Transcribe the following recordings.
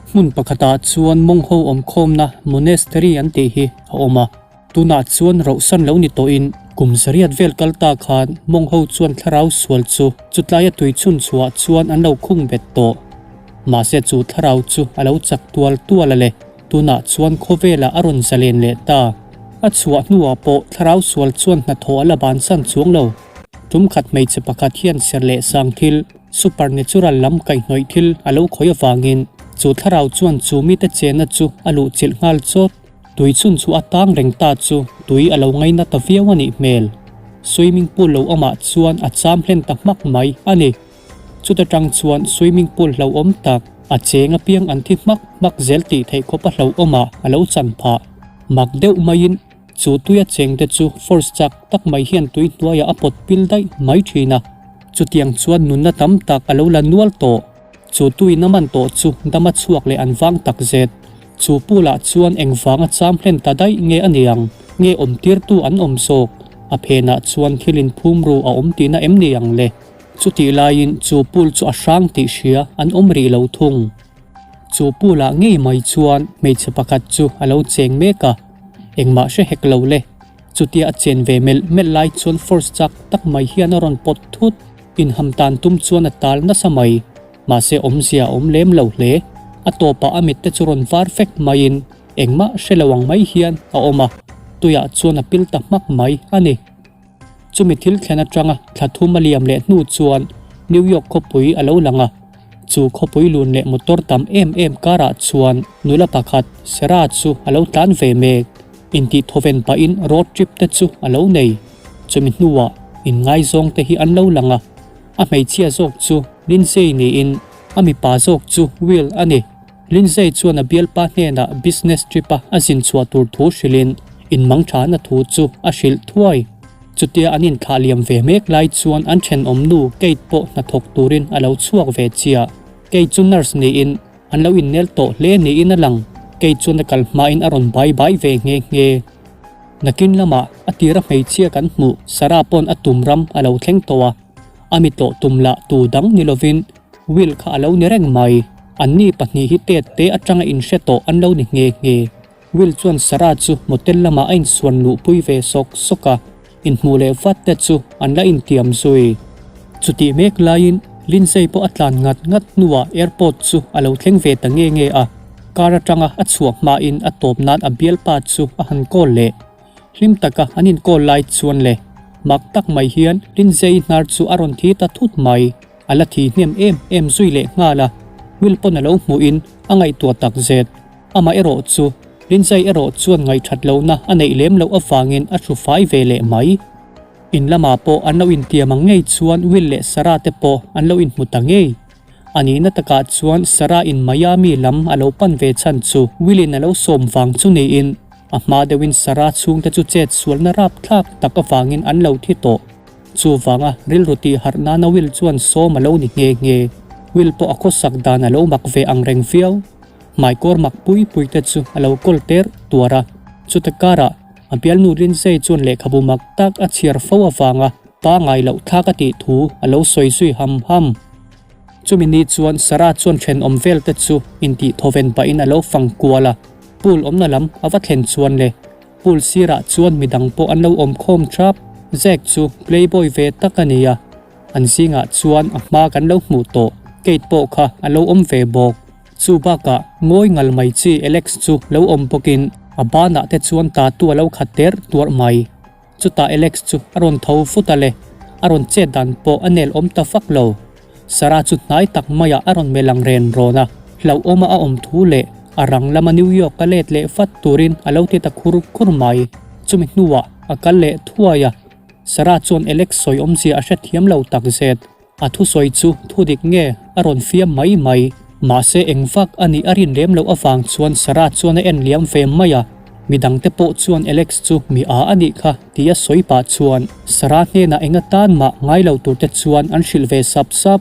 Hmun pakhatah chuan mawngho awmkhawmna monastery an tih hi a awm a. Tunah chuan rohsan lo ni tawhin kum zariat vel kal ta khan mawngho chuan thlarau sual chu chutlaia tui chhun chhuah chuan an lo khung bet tawh. Mahse chu thlarau chu a lo chak tual tual a le. Tunah chuan khawvelah a rawn zalen leh ta. A chhuah hnuah pawh thlarau sual chuan hnathawh a la bansan chuang lo. Tum khat hmeichhe pakhat hian ser leh sang thil, supernatural lam kaihhnawih thil a lo khawih avangin chu thlarau chuan chu mite chenna chu a luh chilh nghal chawt. Tui chhun chu a tang reng ta chu tui a lo ngaina ta viau a nih hmel. Swimming pool lo awmah chuan a cham hlen ta hmak mai a ni. Chuta tang chuan swimming pool hlauhawm tak, a cheng apiang an thi hmak hmak zel tih theih khawp a hlauhawmah a lo chan phah. Mak deuh maiin Chu tuia chengte chu force chak tak mai hian tui hnuaiah a pawt pil daih mai thin a, chutiang chuan nunna tam tak a lo la nual tawh. Chu tuin a man tawh chu dam a chhuak leh an vang tak zet. Chu pool-ah chuan engvang a cham hlen ta daih nge a niang? Nge awmtirtu an awm zawk? A phenah chuan thil inphum ru a awm tihna em ni ang le? Chutih laiin chu pool chu a hrang tih hria an awm rih lo thung. Chu pool-ah ngei mai chuan hmeichhe pakhat chu a lo cheng mek a. Engmah hre hek lo le. Chutia a chen ve melh melh lai chuan force chak tak mai hian a rawn pawt thut. Inham tan tum chuan a tal nasa mai. Mahse awmzia a awm lem lo hle. A tawpah a mitte chu rawn var fek maiin engmah hre lo ang mai hian a awm a, tuiah chuan a pil ta hmak mai a ni. Chumi thil thlen atanga thla thum a liam leh hnu chuan New York khawpui a lo lang a. Chu khawpui lun leh motor tam em em karah chuan nula pakhat Sarah chu a lo tlan ve mek. Intih thawven pahin road trip te chu a lo nei. Chumi hnuah inngaizawng te hi an lo lang a. A hmeichhia zawk chu Lindsay niin a mipa zawk chu Will a ni. Lindsay chuan a bialpa hnenah business trip a a zin chhuah tur thu hrilhin inmangthana thu chu a hrilh thuai. Chutia an inthlah liam ve mek lai chuan an thenawm nu Kate pawh hnathawk turin a lo chhuak ve chiah. Kate chu nurse niin an lo innel tawh hle niin a lang. Kate chuan a kal hmain a rawn bai bai ve nghe nghe. Nakin lamah a tira hmeichhia kan hmuh Sarah pawn a tum ram a lo thleng tawh a, a mi tlawh tum lah tu dang ni lovin Will kha a lo ni reng mai. Anni pahnih hi tet te atanga inhre tawh an lo ni nghe nghe. Will chuan Sarah chu motel lamah a insuan luhpui ve sawk sawk a, inhmuh leh vat te chu an la intiam zui. Chutih mek laiin Lindsay pawh a tlan ngat ngat hnuah airport chu a lo thleng ve ta nge nge a, car atanga a chhuah hmain a tawp nan a bialpa chu a han call leh. Hlim taka an inkawl lai chuan le mak tak mai hian Lindsay hnar chu a rawn thi ta thut mai. A la thi hnem em em zui leh nghal a, Will pawn a lo hmuhin a ngaihtuah tak zet. Amah erawh chu Lindsay erawh chuan ngaihthat lohna a neih lem loh avangin a hru fai ve leh mai. In lamah pawh an lo intiam ang ngei chuan Will leh Sarah te pawh an lo inhmu ta ngei. A nihna takah chuan Sarah in Miami lam a lo pan ve chhan chu Will in a lo sawm vang chu niin a hma deuhin Sarah chhungte chu chet sualna rapthlak tak avangin an lo thi tawh. Chuvanga rilru tih harh nana Will chuan sawm a lo ni nghe nghe. Will pawh a khawsak dan a lo mak ve ang reng viau. Hmaikawr mak pui pui te chu a lo kawl ter tuar a. Chuta karah a bialnu Lindsay chuan lehkhabu mak tak a chhiar fo avanga pangai loh thlak a tih thu a lo sawi zui ham ham. Chumi ni chuan Sarah chuan thenawm vel te chu intih thawven pahin a lo fang kual a. Pool awmna lam a va thlen chuan le Pool sirah chuan midang pawh an lo awm khawm thap. Zack chu playboy ve tak a ni a, an zingah chuan a hma kan lo hmuh tawh Kate pawh kha a lo awm ve bawk. Chu bakah ngawi ngal mai chi Alex chu lo awm bawkin a banah te chuan tattoo a lo khat ter tuarh mai. Chutah Alex chu a rawn tho fut a le, a rawn chet dan pawh a nel awm ta fak lo. Sarah chu hnai tak maiah a rawn melh ang ren rawn a, hlauhawma a awm thu leh a rang lama New York a let leh vat turin a lo ti ta khur khur mai. Chumi hnuah a kal leh thuai a, Sarah chuan Alex sawi awmzia a hrethiam lo takzet. A thusawi chu thu dik nge a rawn fiam mai mai. Mahse eng vak a nih a rin lem loh avang chuan Sarah chuan a en liam ve mai a, midangte pawh chuan Alex chu mi a a nih kha tia sawi pah chuan Sarah hnenah eng atan mah ngai lo tur te chuan an hrilh ve sap sap.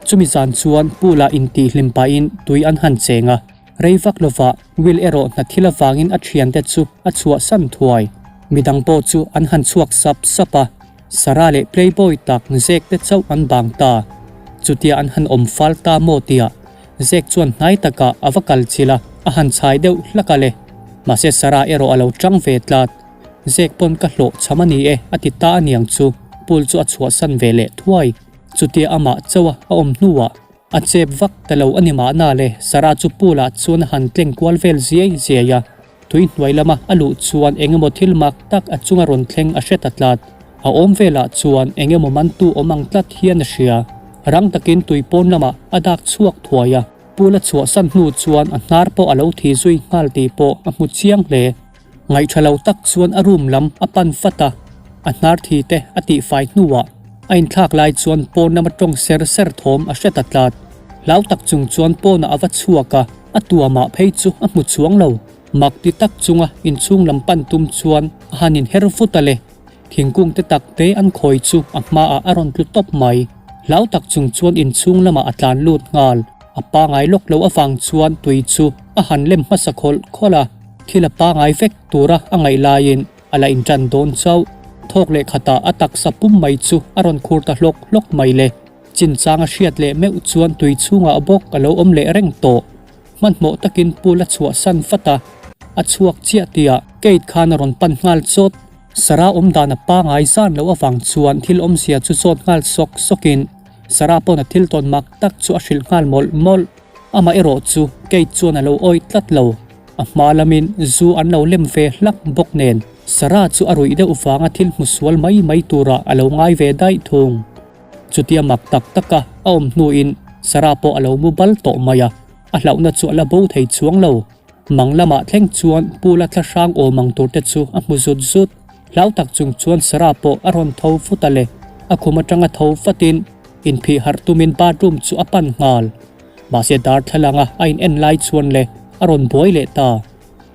Chumi zan chuan pool ah intihhlim pahin tui an han cheng a, rei vak lovah Will erawh hna thil avangin a thiante chu a chhuahsan thuai. Midang pawh chu an han chhuak sap sap a. Sarah leh Playboy tak zek te chauh an bang ta. Chutia an han awm fal ta maw tia. Zek chuan hnai takah a va kal chilh a, a han chhai deuh hlak a le. Mahse Sarah erawh a lo tang ve tlat. Zek pawn ka hlawh cham a ni e a ti ta aniang chu pool chu a chhuahsan ve leh thuai. Chutia amah chauh a a awm hnuah a chep vak ta lo a ni mahna le Sarah chu pool ah chuan a han tleng kual vel ziai ziai a. Tui hnuai lama a luh chuan eng emaw thil mak tak a chunga rawn thleng a hre ta tlat. A awm velah chuan eng emaw mantu awm ang tlat hian a hria. Rang takin tui pawn lamah a dak chhuak thuai a. Pool a chhuahsan hnu chuan a hnar pawh a lo thi zui nghal tih pawh a hmu chiang hle. Ngaihṭha lo tak chuan a room lam a pan fat a, a hnar thi te a tihfai hnuah a inthlak lai chuan pawn lama tawng ser ser thawm a hre ta tlat. Hlau tak chung chuan pawnah a va chhuak a, a tuamah phei chu a hmu chuang lo. Mak ti tak chunga inchhung lam pan tum chuan a han inher vut a le. Thingkung te tak te an khawi chu a hmaah a rawn tlu tawp mai. Hlau tak chung chuan inchhung lamah a tlan lut nghal. A pangai lawk lo avang chuan tui chu a han lem hmasa khawlh khawlh a, thil a pangai vek tura a ngaih laiin a la inṭan dawn chauh. Thawk leh khatah a taksa pum mai chu a rawn khur ta hlawk hlawk mai le. Chinchang a hriat leh meuh chuan tui chhungah bawk a lo awm leh reng tawh. Hmanhmawh takin pool a chhuahsan vat a, a chhuak chiah tihah Kate khan a rawn pan nghal chawt. Sarah awm dan a pangai zan loh avang chuan thil awmzia chu zawt nghal sawk sawkin Sarah pawn a thil tawn mak tak chu a hrilh nghal mawlh mawlh. Amah erawh chu Kate chuan a lo awih tlat lo. A hma lamin zu an lo lem ve hlak bawk nen Sarah chu a ruih deuh vanga thil hmu sual mai mai turah a lo ngai ve daih thung. Chutia mak tak taka a awm hnuin Sarah pawh a lo mu bal tawh mai a, a hlauhna chu a la bo thei chuang lo. Mang lamah thleng chuan Pula thla hrang awm ang tur te chu a hmu zut zut. Hlau tak chung chuan Sarah pawh a rawn tho vut a le. A khum atanga tho vatin inphih harh tumin bathroom chu a pan nghal. Mahse darthlalanga a in en lai chuan le a rawn buai leh ta.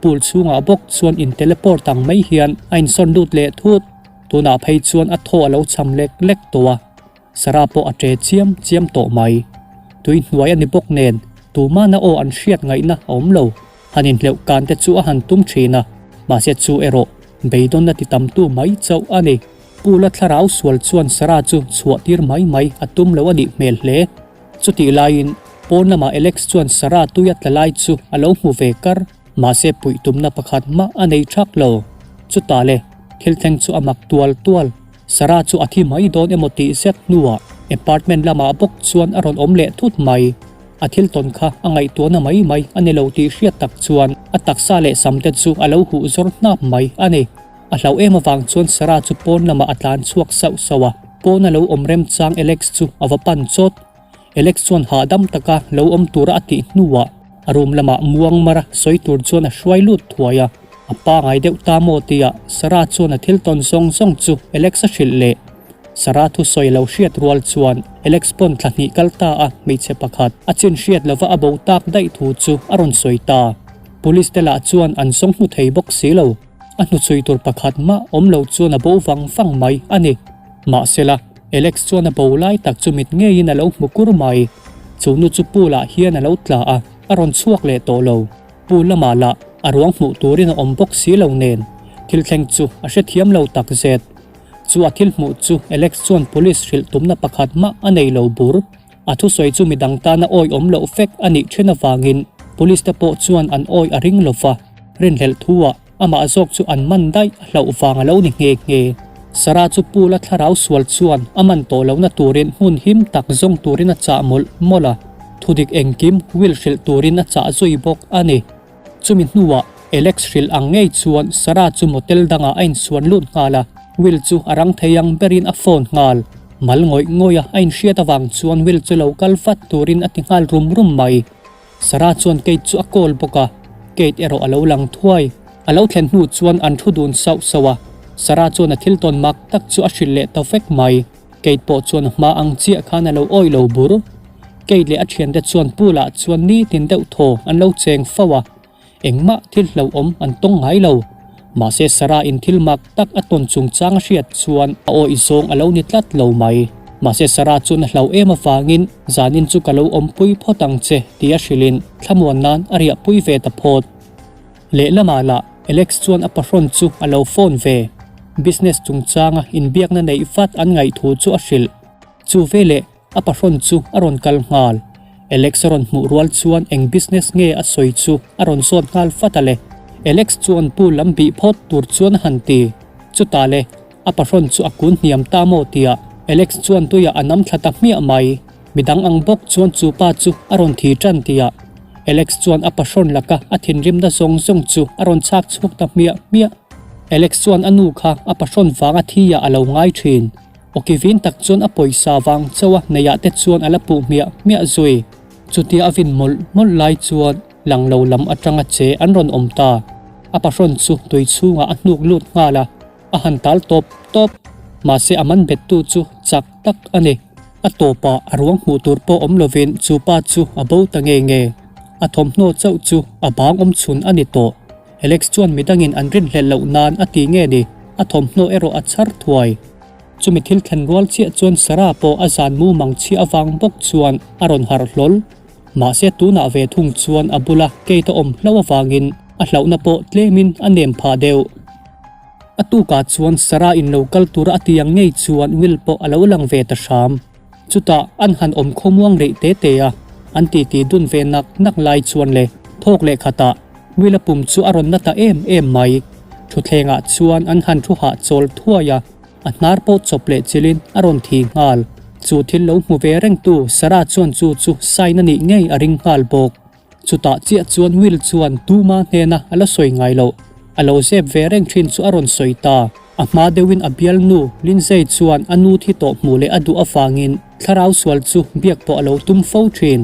Pool chhungah bawk chuan in teleport ang mai hian a insawn lut leh thut. Tunah phei chuan a thaw a lo cham lek lek tawh a, Sarah pawh a ṭe chiam chiam tawh mai. Tui hnuai a ni bawk nen, tumahna aw an hriat ngaihna a awm lo. Han inhleuh kan te chu a han tum ṭhin a, mahse chu erawh beidawn a ti tamtu mai chauh a ni. Pula thlarau sual chuan Sarah chu chhuah tir mai mai a tum lo a nih hmel hle. Chutih laiin pawn lamah Alex chuan Sarah tui a tla lai chu a lo hmu ve kar. Mahse puih tumna pakhat mah a nei thak lo. Chutah le, thil thleng chu a mak tual tual. Sarah chu a thi mai dawn emaw tih zet hnuah apartment lamah bawk chuan a rawn awm leh thut mai. A thil tawn kha a ngaihtuahna mai mai a ni lo tih hriat tak chuan a taksa leh sam te chu a lo huh zawr hnap mai a ni. A hlauh em avang chuan Sarah chu pawn lamah a tlan chhuak sauh sauh a, pawna lo awm remchang Alex chu a va pan chawt. Alex chuan hahdam taka lo awm tura a tih hnuah a room lamah muang mara sawi tur chuan a hruai lut thuai a. A pangai deuh ta maw tia Sarah chuan a thil tawn zawng zawng chu Alex a hrilh leh. Sarah thusawi a lo hriat rual chuan Alex pawn thla hnih kal ta a hmeichhe pakhat a chin hriat lova a bo tak daih thu chu a rawn sawi ta. Police te lah chuan an zawng hmu thei bawk si lo. A hnuchhui tur pakhat mah awm lo chuan a bo vang vang mai a ni. Mahsela, Alex chuan a bo lai tak chu mit ngeiin a lo hmu kur mai. Chu nu chu pool ah hian a lo tla a, a rawn chhuak leh tawh lo. Pool lamah lah a ruang hmuh turin a awm bawk si lo nen, thil thleng chu a hrethiam lo tak zet. Chu a thil hmuh chu Alex chuan police hrilh tumna pakhat mah a nei lo bur. A thusawi chu midang tana awi awm loh vek a nih then avangin police te pawh chuan an awi a ring lo va, rinhlelh thu ah Amah zawk chu an man daih a hlauh vang a lo ni nghe nghe. Sarah chu Pula thlarau sual chuan a man tawh lohna turin hmun him tak zawng turin a chah mawlh mawlh a, thudik engkim Will hrilh turin a chah zui bawk a ni. Chumi hnuah Alex hrilh ang ngei chuan Sarah chu motel dangah a insuan lut nghal a, Will chu a rang thei ang berin a phone nghal. Mal ngawih ngawih a a inhriat avang chuan Will chu lo kal vat turin a ti nghal rum rum mai. Sarah chuan Kate chu a call bawk a, Kate erawh a lo lang thuai. A lo thlen hnu chuan an thu dun sauh sauh a, Sarah chuan a thil tawn mak tak chu a hrilh leh ta vek mai. Kate pawh chuan a hma ang chiah khan a lo awih lo bur. Kate leh a thiante chuan pool ah chuan nitin deuh thaw an lo cheng fo a. Engmah thil hlauhawm an tawng ngai lo. Mahse Sarah in thil mak tak a tawn chungchang a hriat chuan a awih zawng a lo ni tlat lo mai. Mahse Sarah chuan a hlauh em avangin zanin chu ka lo awmpui phawt ang che tih a hrilhin thlamuan nan a riahpui ve ta phawt. Lehlamah lah Alex chuan a pahrawn chu a lo phone ve. Business chungchanga inbiakna neih vat an ngaihthu chu a hrilh. Chu veleh A pahrawn chu a rawn kal nghal. Alex a rawn hmuh rual chuan eng business nge a sawi chu a rawn zawt nghal vat a le. Alex chuan pool lam bih phawt tur chuan a han ti. Chutah le, a pahrawn chu a kun hniam ta maw tia Alex chuan tuiah a nam thla ta hmiah mai. Midang ang bawk chuan chu pa chu a rawn thi tan tia Alex chuan a pahrawn laka a thinrimna zawng zawng chu a rawn chhak chhuak ta hmiah hmiah. Alex chuan a nu kha a pahrawn vanga thi ah a lo ngai thin. Awki vin tak chuan a pawisa vang chauh a neih ah te chuan a la puh hmiah hmiah zui. Chutia a vin mawlh mawlh lai chuan lang lo lam atanga che an rawn awm ta. A pahrawn chu tui chhungah a hnuk lut nghal a, a han tal tawp tawp. Mahse a man bettu chu chak tak a ni. A tawpah a ruang hmuh tur pawh awm lovin chu pa chu a bo ta nge nge. A thawmhnaw chauh chu a bang awm chhun a ni tawh. Alex chuan midangin an rinhlelh loh nan a ti nge ni, a thawmhnaw erawh a chhar thuai. Chumi thil thlen rual chiah chuan Sarah pawh a zan mu mang chhiah avang bawk chuan a rawn harh hlawl. Mahse tunah ve thung chuan a bula Kate a awm hlauh avangin a hlauhna pawh tlemin a nem phah deuh. A tukah chuan Sarah in lo kal tura a ti ang ngei chuan Will pawh a lo lang ve ta hram. Chutah an han awm khawmuang rih te te a, an titi dun ve nak nak lai chuan le thawk leh khatah Will-a pum chu a rawn na ta em em mai. Thutthlengah chuan an han thu hahchawl thuai a, a hnar pawh chawp leh chilhin a rawn thi nghal. Chu thil lo hmu ve rengtu Sarah chuan chu chu sign a nih ngei a ring nghal bawk. Chutah chiah chuan Will chuan Tuma hnena a la sawi ngai loh. A lo zep ve reng thin chu a rawn sawi ta. A hma deuhin a bialnu Lindsay chuan a nu thi tawh hmuh leh a duh avangin thlarau sual chu biak pawh a lo tum fo thin.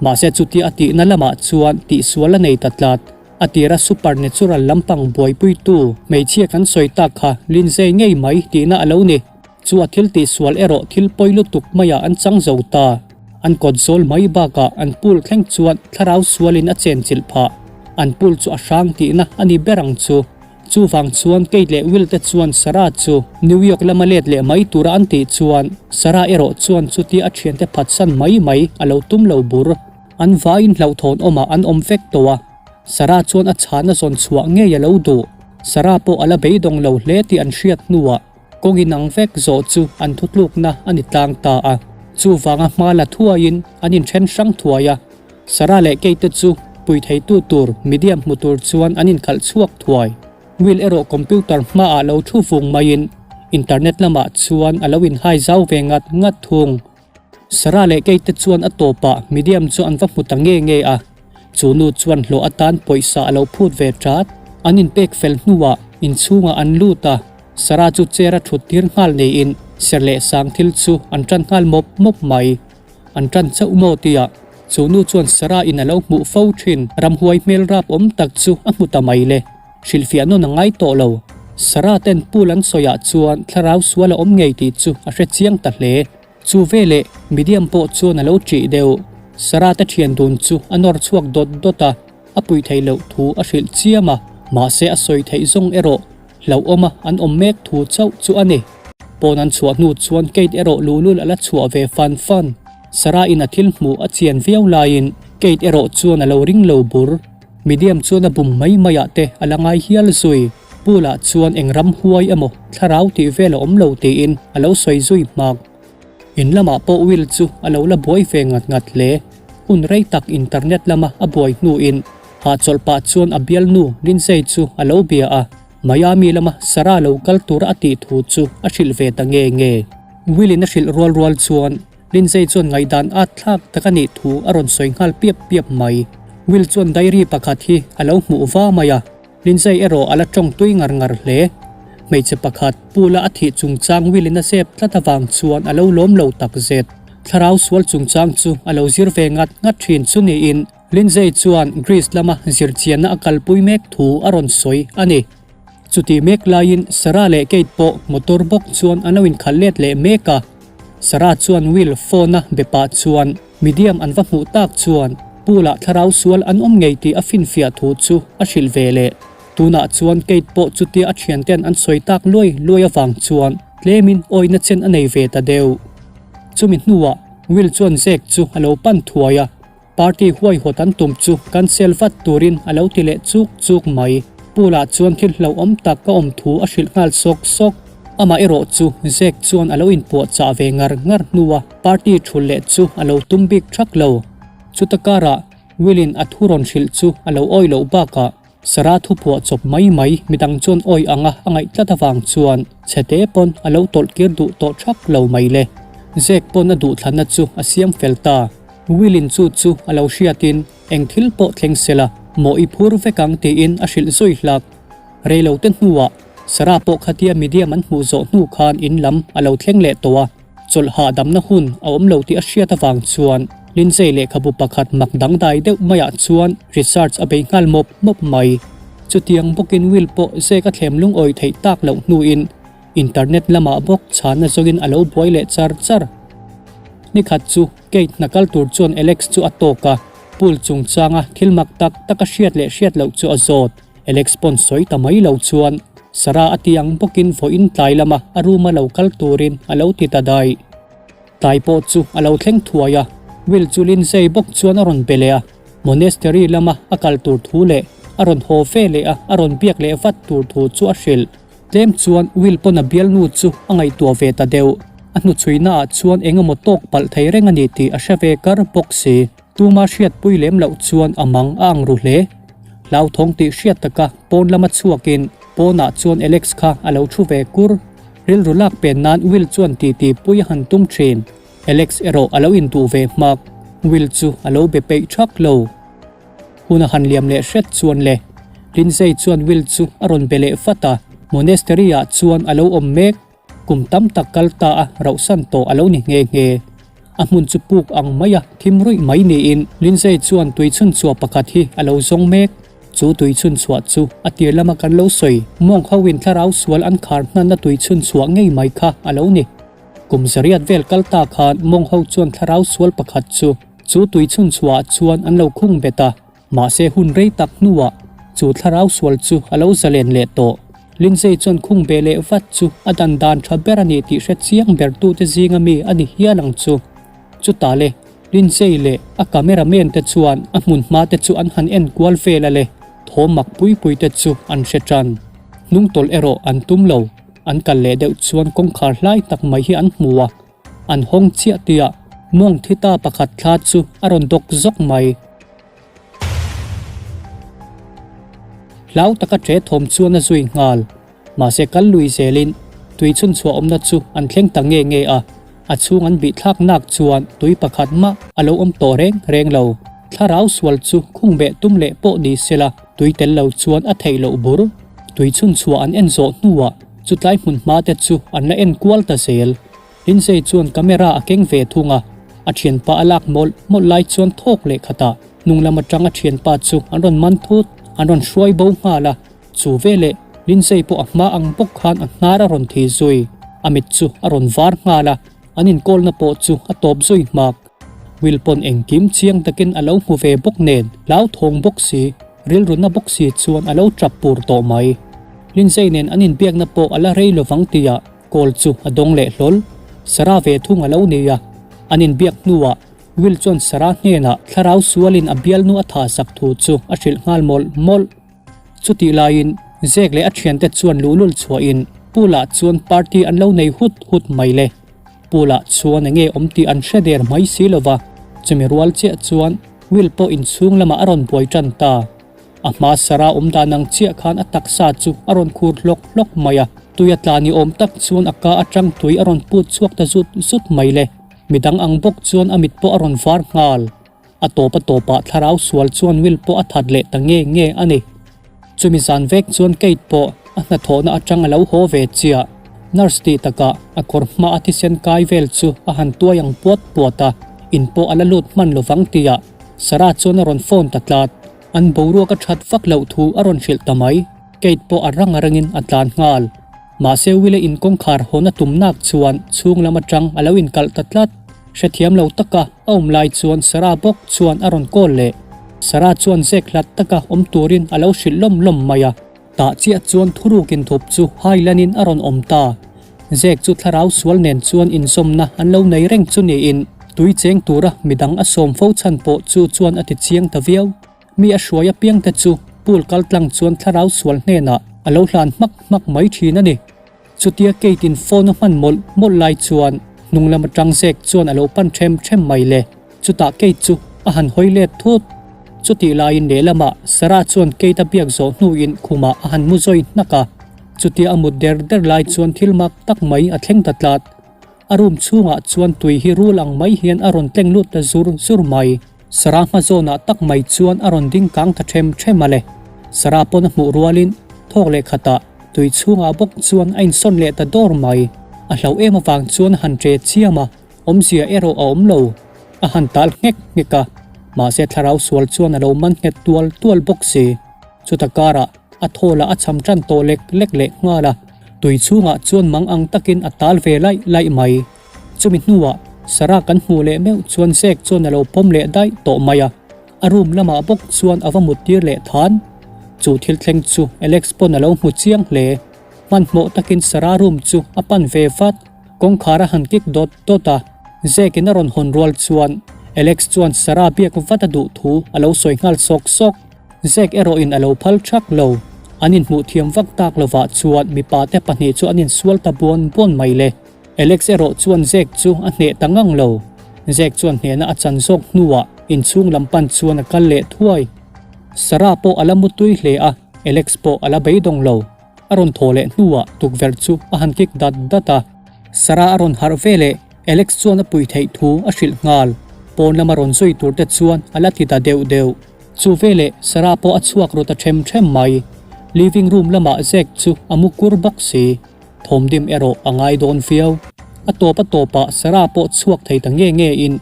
Mahse chutia a tihna lamah chuan tihsual a nei ta tlat. A tira supernatural lampang buaipuitu hmeichhia kan sawi tak kha Lindsay ngei mai tihna a lo ni. Chu a thil tihsual erawh thil pawi lutuk maiah an chang zo ta. An kawt zawl mai bakah an pool thleng chuan thlarau sualin a chenchilh phah. An pool chu a hrang tihna a ni ber ang chu. Chuvang chuan Kate leh Will te chuan Sarah chu New York lama let leh mai tura an tih chuan Sarah erawh chuan chutia a thiante phatsan mai mai a lo tum lo bur. An vaiin hlauhthawn awmah an awm vek tawh a. Sarah chuan a chhahna zawn chhuah ngei a lo duh. Sarah pawh a la beidawng lo hle tih an hriat hnuah Kawng inang vek zawh chu an thutlukna a ni tlang ta a. Chuvanga hma la thuaiin an inthen hrang thuai a. Sarah leh Kate te chu pui theitu tur medium hmu tur chuan an inkhalh chhuak thuai. Will erawh computer hmaah lo thu vung maiin internet lamah chuan a lo inhai zau ve ngat ngat thung. Sarah leh Kate te chuan a tawpah medium chu an va hmu ta nge nge a. Chu nu chuan hlawh atan pawisa a lo phut ve ṭat. An inpek fel hnuah inchhungah an lut a, Sarah chu chair a ṭhut tir nghal niin ser leh sang thil chu an ṭan nghal mawp mawp mai. An ṭan chauh maw tia chu nu chuan Sarah in a lo hmuh fo ṭhin ramhuai hmel rap awm tak chu a hmu ta mai le. Hrilhfiah nawn a ngai tawh lo. Sarah ten pool an sawiah chuan thlarau sual a awm ngei tih chu a hre chiang ta hle. Chu veleh medium pawh chuan a lo ṭih deuh. Sarah te ṭhian dun chu a nawr chhuak dawt dawt a, a pui theih loh thu a hrilh chiam a, mahse a sawi theih zawng erawh hlauhawma an awm mek thu chauh chu a ni. Pawn an chhuah hnu chuan Kate erawh luhlul a la chhuah ve fan fan. Sarah in a thil hmuh a chian viau laiin Kate erawh chuan a lo ring lo bur. Medium chuan a bum mai maiah te a la ngai hial zui. Pool ah chuan eng ram huai emaw thlarau tih vel a awm lo tiin a lo sawi zui hmak. In lamah pawh Will chu a lo la buai ve ngat ngat hle. Hun rei tak internet lama a buai hnuin hahchawlh pah chuan a bialnu Lindsay chu a lo bia a, Miami lama Sarah lo kal tura a tih thu chu a hrilh ve ta nge nge. Will in a hrilh rual rual chuan Lindsay chuan ngaihdan at thlak tak a nih thu a rawn sawi nghal piap piap mai. Will chuan diary pakhat hi a lo hmuh va mai a. Lindsay erawh a la tawng tui ngar ngar hle. Hmeichhe pakhat pool-a a thih chungchang Will-in a zep tlat avang chuan a lo lawm lo tak zet. Thlarau sual chungchang chu a lo zir ve ngat ngat thin chu niin Lindsay chuan Greece lama zirchianna a kalpui mek thu a rawn sawi a ni. Chutih mek laiin Sarah leh Kate pawh motor bawk chuan an lo inkhalh let leh mek a. Sarah chuan Will phone-a be pah chuan Medium an va hmuh tak chuan pool-ah thlarau sual an awm ngei tih a finfiah thu chu a hrilh ve leh. Tunah chuan Kate pawh chutia a thianten an sawi tak luai luai avang chuan tlemin awihna chen a nei ve ta deuh. Chumi hnuah Will chuan Zack chu a lo pan thuai a. Party huaihawt an tum chu cancel vat turin a lo ti leh chuk chuk mai. Pool-ah chuan thil hlauhawm tak ka awm thu a hrilh nghal sawk sawk. Amah erawh chu Zack chuan a lo inpuahchah ve ngar ngar hnua party thul leh chu a lo tum bik thak lo. Chuta karah Will-in a thu rawn hrilh chu a lo awih loh bakah Sarah thu phuah chawp mai mai midang chuan awih anga a ngaih tlat avang chuan chhete pawn a lo tawlh kir duh tawh thak lo mai le. Zek pawn a duhthlanna chu a siam fel ta. Will-in chu chu a lo hriatin eng thil pawh thleng sela mawh i phur vek ang tiin a hrilh zui hlak. Reilote hnuah Sarah pawh khatia medium an hmuh zawh hnu khan in lam a lo thleng leh tawh a. Chawlh hahdamna hun a awm lo tih a hriat avang chuan Lindsay lehkhabu pakhat mak dangdai deuh maiah chuan research a bei nghal mawp mawp mai. Chutiang bawkin Will pawh zek a thlem lungawi theih tak loh hnuin internet lamah bawk chhanna zawngin a lo buai leh char char. Nikhat chu Kate hna kal tur chuan Alex chu a tawk a, pool chungchanga thil mak tak tak a hriat leh hriat loh chu a zawt. Alex pawn sawi ta mai lo chuan Sarah a ti ang bawkin vawiin tlai lama a room a lo kal turin a lo ti ta daih. Tlai pawh chu a lo thleng thuai a, Will chu Lindsay bawk chuan a rawn be leh a, monastery lama a kal tur thu leh a rawn haw ve leh a a rawn biak leh vat tur thu chu a hrilh. Tlem chuan Will pawn a bialnu chu a ngaihtuah ve ta deuh. A hnuchhuina ah chuan eng emaw tawk palh thei reng a ni tih a hre ve kar bawk si. Tuma hriatpui lem loh chuan a mang a ang ru hle. Hlauthawng tih hriat taka pawn lama chhuakin pawnah chuan Alex kha a lo thu ve kur. Rilru lak pen nan Will chuan titi pui a han tum thin. Alex erawh a lo induh ve hmak. Will chu a lo be peih thak lo. Hun a han liam leh hret chuan le. Lindsay chuan Will chu a rawn be leh vat a, Monastery ah chuan a lo awm mek. Kum tam tak kal ta a rauhsan tawh a lo ni nghe nghe. A hmun chu puk ang mai a thim ruih mai niin Lindsay chuan tui chhunchhuah pakhat hi a lo zawng mek. Chu tui chhunchhuah chu a tir lama kan lo sawi mawng ho in thlarau sual an khar hnanna tui chhunchhuah ngei mai kha a lo ni. Kum zariat vel kal ta khan mawng ho chuan thlarau sual pakhat chu chu tui chhunchhuah ah chuan an lo khung bet a. Mahse hun rei tak hnuah chu thlarau sual chu a lo zalen leh tawh. Lindsay chuan khung be leh vat chu a dan dan tha ber a ni tih hre chiang ber tute zinga mi a ni hial ang chu. Chutah le, Lindsay leh a camera man te chuan a hmun hma te chu an han en kual vel a le, thawm mak pui pui te chu an hre tan. Hnung tawlh erawh an tum lo, an kal leh deuh chuan kawngkhar hlai tak mai hi an hmu a, an hawng chiah tihah mawng thi ta pakhat thla chu a rawn dawk zawk mai. Hlau taka ṭe thawm chuan a zui nghal. Mahse kal lui zelin tui chhunchhuah awmna chu an thleng ta nge nge a, a chhung an bih thlak nak chuan tui pakhat mah a lo awm tawh reng reng lo. Thlarau sual chu khung beh tum leh pawh ni sela tui tel lo chuan a theih loh bur. Tui chhunchhuah an en zawh hnuah chutlai hmun hma te chu an la en kual ta zel. Lindsay chuan camera a keng ve thung a, a thianpa a lak mawlh mawlh lai chuan thawk leh khatah hnung lam atang a thianpa chu an rawn man thut, an rawn hruai bo nghal a. Chu veleh Lindsay pawh a hma ang bawk khan a hnar a rawn thi zui, a mit chu a rawn var nghal a, an inkawlna pawh chu a tawp zui hmak. Will pawn engkim chiang takin a lo hmu ve bawk nen hlauthawng bawk si, rilruna bawk si chuan a lo tap pur tawh mai. Lindsay nen an inbiakna pawh a la rei lovang tihah Call chu a dawng leh hlawl. Sarah ve thung a lo nei a, an inbiak hnuah Will chuan Sarah hnenah thlarau sualin a bialnu a tha sak thu chu a hrilh nghal mawlh mawlh. Chutih laiin Zek leh a thiante chuan luhlul chhuahin Pool-ah chuan party an lo nei hut hut mai le. Pool-ah chuan enge awm tih an hre der mai si lova, chumi rual chiah chuan Will pawh inchhung lamah a rawn buai tan ta. A hma Sarah awm dan ang chiah khan a taksa chu a rawn khur hlawk hlawk mai a, tui a tla ni awm tak chuan a ka atang tui a rawn put chhuak ta zut zut mai le. Midang ang bawk chuan a mit pawh a rawn var nghal. A tawp a tawpah thlarau sual chuan Will pawh a that leh ta nge nge a ni. Chumi zan vek chuan Kate pawh a hnathawhna atang a lo haw ve chiah. Nurse tih takah a kawr hma a thisen kai vel chu a han tuai ang puat puat a, in pawh a la lut hman lovang tihah Sarah chuan a rawn phone ta tlat. An boruak a that vak loh thu a rawn hrilh ta mai. Kate pawh a rang a rangin a tlan nghal. Mahse Will-a in kawngkhar hawn a tum nak chuan chhung lam atang a lo inkalh ta tlat. Hrethiam lo taka a awm lai chuan Sarah bawk chuan a rawn call leh. Sarah chuan zek hlat taka awm turin a lo hrilh lawm lawm mai a. Tah chiah chuan thuruk inthup chu Highland-in a rawn awm ta. Zek chu thlarau sual nen chuan inzawmna an lo nei reng chu niin tui cheng tura midang a sawm fo chhan pawh chu chuan a ti chiang ta viau. Mi a hruai apiang te chu pool kal tlang chuan thlarau sual hnenah a lo hlan hmak hmak mai thin a ni. Chutia Kate in phone a hman mawlh mawlh lai chuan hnung lam atang Zek chuan a lo pan them them mai le. Chutah Kate chu. A han hawi let thut. Chutih laiin lehlamah Sarah chuan Kate a biak zawh hnuin khumah a han mu zawi hnak a. Chutia a mut der der lai chuan thil mak tak mai a thleng ta tlat. A room chhungah chuan tui hi rul ang mai hian a rawn tleng lut ta zur zur mai. Sarah hma zawnah tak mai chuan a rawn ding kang ta ṭhem ṭhem a le. Sarah pawn a hmuh rualin thawk leh khatah tui chhungah bawk chuan a insawn leh ta dawr mai. A hlauh em avang chuan a han ṭe chiam a, awmzia erawh a awm lo. A han tal nghek nghek a, mahse thlarau sual chuan a lo man nghet tual tual bawk si. Chuta karah a thawl ah a cham tan tawh lek lek leh nghal a, tui chhungah chuan mang ang takin a tal ve laih laih mai. Chumi hnuah Sarah kan hmuh leh meuh chuan Zack chuan a lo pawm leh daih tawh mai a, a room lamah bawk chuan a va mut tir leh than. Chu thil thleng chu Alex pawn a lo hmu chiang hle. Hmanhmawh takin Sarah room chu a pan ve vat. Kawngkhar a han kik dawt dawt a, Zack in a rawn hawn rual chuan Alex chuan Sarah biak vat a duh thu a lo sawi nghal sawk sawk. Zack erawhin a lo phal thak lo. An inhmuh thiam vak tak lovah chuan mipa te pahnih chu an insual ta buan buan mai le. Alex erawh chuan Zack chu a hneh ta ngang lo. Zack chuan hnehna a chan zawk hnuah inchhung lam pan chuan a kal leh thuai. Sarah pawh a la mutui hle a, Alex pawh a la beidawng lo. A rawn thaw leh hnuah tukverh chu a han kik dat dat a. Sarah a rawn harh ve leh Alex chuan a puih theih thu a hrilh nghal. Pawn lama rawn zui tur te chuan a la ti ta deuh deuh. Chu veleh Sarah pawh a chhuak ru ta ṭhem ṭhem mai. Living room lamah Zack chu a mu kur bawk si. Thawmdim erawh a ngai dawn viau. A tawp a tawpah Sarah pawh chhuak thei ta nge nge in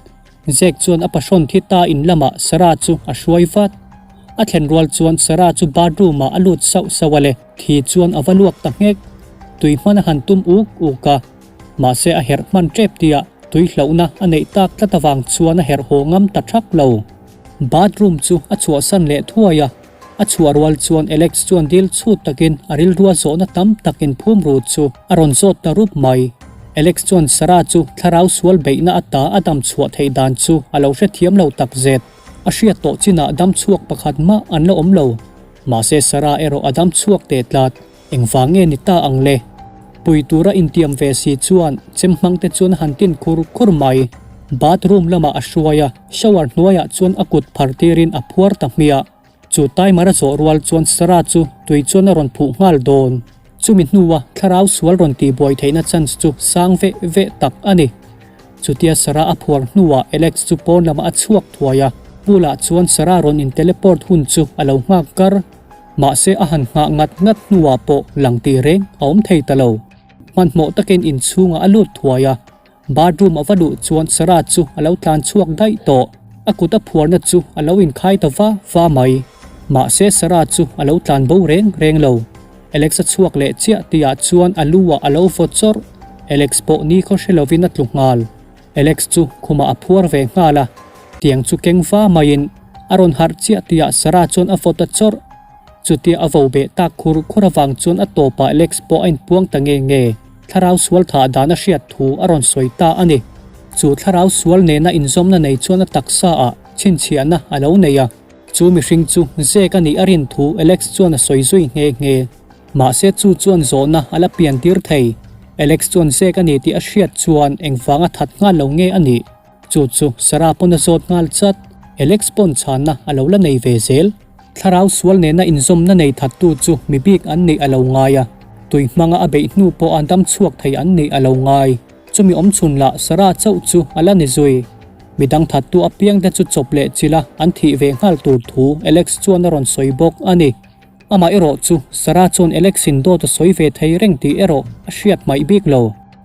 Zack chuan a pahrawn thi ta in lamah Sarah chu a hruai vat. A thlen rual chuan Sarah chu bathroom ah a lut sauh sauh a le. Thi chuan a va luak ta nghek. Tui hman a han tum uk uk a. Mahse a herh hman ṭep tihah tui hlauhna a neih tak tlat avang chuan a herh haw ngam ta ṭhak lo. Bathroom chu a chhuahsan leh thuai a, a chhuah rual chuan Alex chuan dil chhut takin a rilrua zawhna tam tak inphum ru chu a rawn zawt ta rup mai. Alex chuan Sarah chu thlarau sual beihna ata a dam chhuah theih dan chu a lo hrethiam lo takzet. A hriat tawh chinah dam chhuak pakhat mah an la awm lo. Mahse Sarah erawh a dam chhuak teh tlat. Engvang nge ni ta ang le? Pui tura intiam ve si chuan chem hmang te chuan a han tin khur khur mai. Bathroom lamah a hruai a, shower hnuaiah chuan a kut phar tirin a phuar ta hmiah. Chu timer a zawh rual chuan Sarah chu tui chuan a rawn phuh nghal dawn. Chumi hnua thlarau sual rawn tihbuai theihna chance chu sang veh veh tak a ni. Chutia Sarah a phuar hnuah Alex chu pawn lamah a chhuak thuai a, pool ah chuan Sarah rawn in teleport hun chu a lo nghak kar. Mahse a han nghah ngat ngat hnuah pawh lang tih reng a awm thei ta lo. Hmanhmawh takin inchhungah a lut thuai a, bathroom a va luh chuan Sarah chu a lo tlan chhuak daih tawh. A kut a phuarna chu a lo inkhai ta va va mai. Mahse Sarah chu a lo tlan bo reng reng lo. Alex a chhuak leh chiah tihah chuan a lu ah a lo vaw chawrh. Alex pawh ni khaw hre lovin a tlu nghal. Alex chu khumah a phuar ve nghal a, tiang chu keng va maiin a rawn harh chiah tihah Sarah chuan a vaw ta chawrh. Chutia a vo beh tak khur khur avang chuan a tawpah Alex pawh a inpuang ta nge nge. Thlarau sual thah dan a hriat thu a rawn sawi ta a ni. Chu thlarau sual nena inzawmna nei chuan a taksa ah chhinchhiahna a lo nei a. Chu mihring chu Zack a nih a rin thu Alex chuan a sawi zui nghe nghe. Mahse chu chuan zawhna a la pian tir thei. Alex chuan Zack a ni tih a hriat chuan engvang a that nghal lo nge a nih? Chu chu Sarah pawn a zawt nghal chat. Alex pawn chhanna a lo la nei ve zel. Thlarau sual nena inzawmna nei thattu chu mi bik an nih a lo ngai a, tui hmanga a beih hnu pawh a dam chhuak thei an nih a lo ngai. Chumi awmchhun lah Sarah chauh chu a la ni zui. Midang thattu apiangte chu chawp leh chilh a an thih ve nghal tur thu Alex chuan a rawn sawi bawk a ni. Amah erawh chu Sarah chuan Alex in dawt a sawi ve thei reng tih erawh a hriat hmaih bik lo.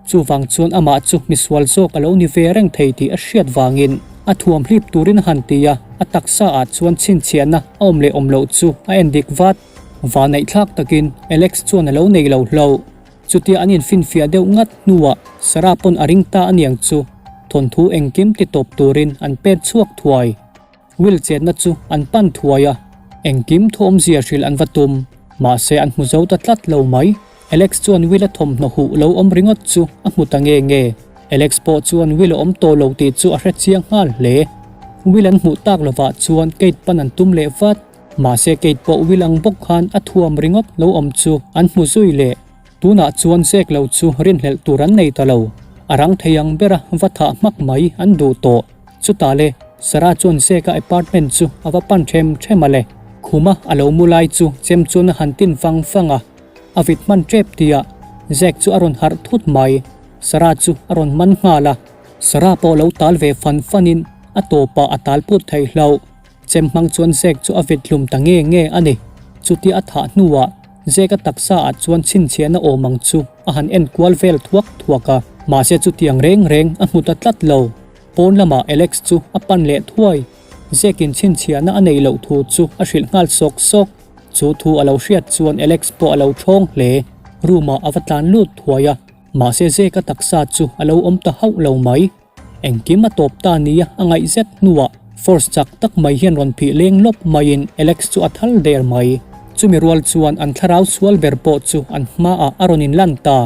Chuvang chuan amah chu misual zawk a lo ni ve reng thei tih a hriat vangin a thuam hlip turin a han ti a, a taksa ah chuan chhinchhiahna a awm leh awm loh chu a en dik vat. Vaneihthlak takin Alex chuan a lo nei lo hlauh. Chutia an infinfiah deuh ngat hnuah Sarah pawn a ring ta aniang chu thawnthu engkim ti tawp turin an pet chhuak thuai. Will chetna chu an pan thuai a, engkim thawmzia hrilh an va tum. Mahse an hmu zo ta tlat lo mai. Alex chuan Will a thawmhnaw huh lo awm ringawt chu a hmu ta nge nge. Alex pawh chuan Will a awm tawh lo tih chu a hre chiang nghal hle. Will an hmuh tak lovah chuan Kate pan an tum leh vat. Mahse Kate pawh Will ang bawk khan a thuam ringawt lo awm chu an hmu zui leh. Tunah chuan zek lo chu rinhlelh tur an nei ta lo. A rang thei ang bera va thah hmak mai an duh tawh. Chutah le, Sarah chuan Zeka apartment chu a va pan ṭhem ṭhem a le. Khuma a lo mu lai chu chem chuan a han tin vang vang a, a vit hman ṭep tihah Zek chu a rawn harh thut mai. Sarah chu a rawn man nghal a, Sarah pawh lo tal ve fan fanin a tawpah a tal put thei hlauh. Chem hmang chuan Zek chu a vit hlum ta nge nge a ni. Chutia a thah hnuah Zeka taksa ah chuan chhinchhiahna awm ang chu a han en kual vel thuak thuak a, mahse chutiang reng reng a hmu ta tlat lo. Pawn lamah Alex chu a pan leh thuai. Zekin chhinchhiahna a neih loh thu chu a hrilh nghal sawk sawk. Chu thu a lo hriat chuan Alex pawh a lo ṭhawng hle. Room ah a va tlan lut thuai a, mahse Zeka taksa chu a lo awm ta hauh lo mai. Engkim a tawp ta nia a ngaih zet hnuah force chak tak mai hian rawn phih leng lawp maiin Alex chu a thal der mai. Chumi rual chuan an thlarau sual ber pawh chu an hmaah a rawn inlan ta.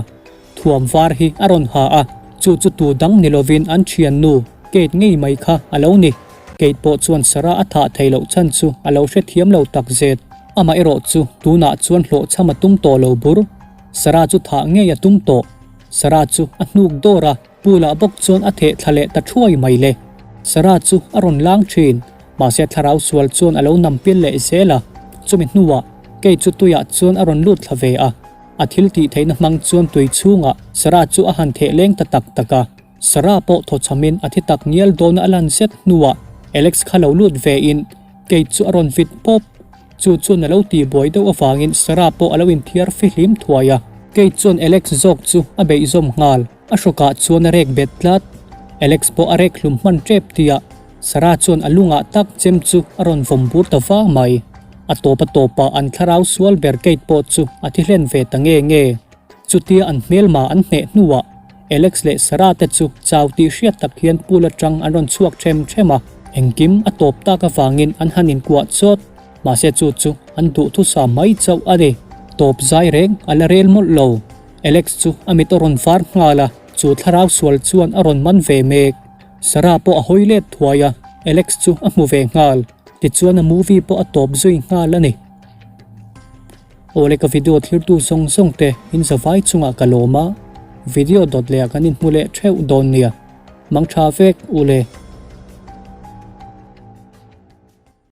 Thuam var hi a rawn ha a, chu chu tu dang ni lovin an thiannu Kate ngei mai kha a lo ni. Kate pawh chuan Sarah a thah theih loh chhan chu a lo hrethiam lo takzet. Amaherawh chu tunah chuan hlawhchham a tum tawh lo bur. Sarah chu thah ngei a tum tawh. Sarah chu a hnuk dawr a. Pool-ah bawk chuan a theh thla leh ta thuai mai le. Sarah chu a rawn lang thin, mahse thlarau sual chuan a lo nam pil leh zel a. Chumi hnuah kei chu tuiah chuan a rawn lut thla ve a. A thil tih theihna hmang chuan tui chhungah Sarah chu a han theh leng ta tak tak a. Sarah pawh thawchhamin a thi tak ngial dawna a lan zet hnuah Alex kha lo lut vein kei chu a rawn vit pawp. Chu chuan a lo tih buai deuh avangin Sarah pawh a lo inthiar fihlim thuai a. Kate chuan Alex zawk chu a beihzawm nghal. A hrawkah chuan a rek bet tlat. Alex pawh a rek hlum hman tep tihah Sarah chuan a lungah tak chem chu a rawn vawm bur ta vang mai. A tawp a tawpah an thlarau sual ber Kate pawh chu a thi hlen ve ta nge nge. Chutia an hmelma an hneh hnuah Alex leh Sarah te chu chau tih hriat tak hian pool atang an rawn chhuak them them a. Engkim a tawp tak avangin an han inkuah chawt. Mahse chu chu an duhthusa mai chauh a ni. Tawp zai reng a la rel mawlh lo. Alex chu a mit a rawn var nghal a, chu thlarau sual chuan a rawn man ve mek. Sarah pawh a hawi let thuai a, Alex chu a hmu ve nghal. Tichuan a movie pawh a tawp zui nghal a ni. Awle ka video thirtu zawng zawng te in zavai chungah ka lawm a, video dawt leh ah kan inhmu leh theuh dawn nia. Mang tha vek ule.